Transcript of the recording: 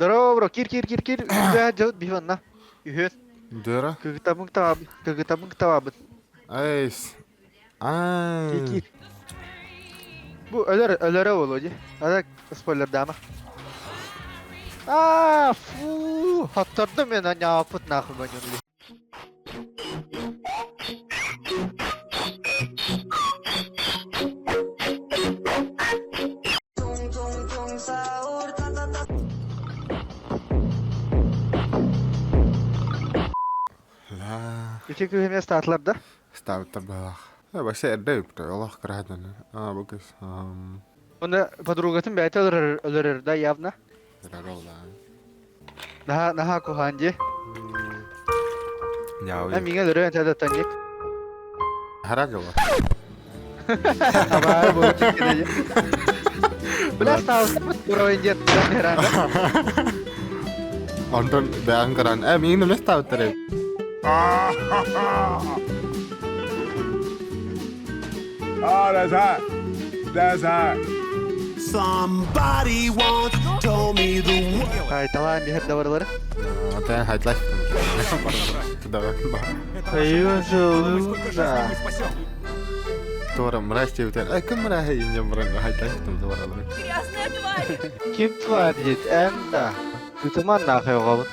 Здорово, бро. Кир, кир, кир, кир. Үһү дьон биханна. Үһү. Дыра. Кыгытабын табабын. Кыгытабын табабын. Айс. Кир, Ай. кир. Бу өлөр, өлөрө буолуо дии. Ада спойлердаама. Аа, фу, хоттордум мен аньааппыт нахуй баньын. Ла. Ити кыһы эмиэ стаатылар да? Ставиттар баах. Вообще эрдэ үптэ, олох кыраһадан. А, бу кыз. Оны подругатын бэйэтэ өлөрөр, өлөрөр да явно. Наһаа, наһаа куһаан дии. Няу. Ә миңа өлөрөр энтэ да танник. Хара жоло. Абаа бу чиккеде. Бля, стаалсыбыт уровень дет. Онтон бэйэн көрөн, э, миигин эмиэ ставиттар эбит. Oh, that's hot. That's hot. Somebody once told me the world. Айталаан биһэр да барылары. Ата хайтлаш. Давай. Да. Туора мразь диэбитэр. Э, ким мраһы инньэн баран хайтлаш баралары. Грязная тварь! Ким тварь диэт эн да. Ытыман нахуй оҕобут.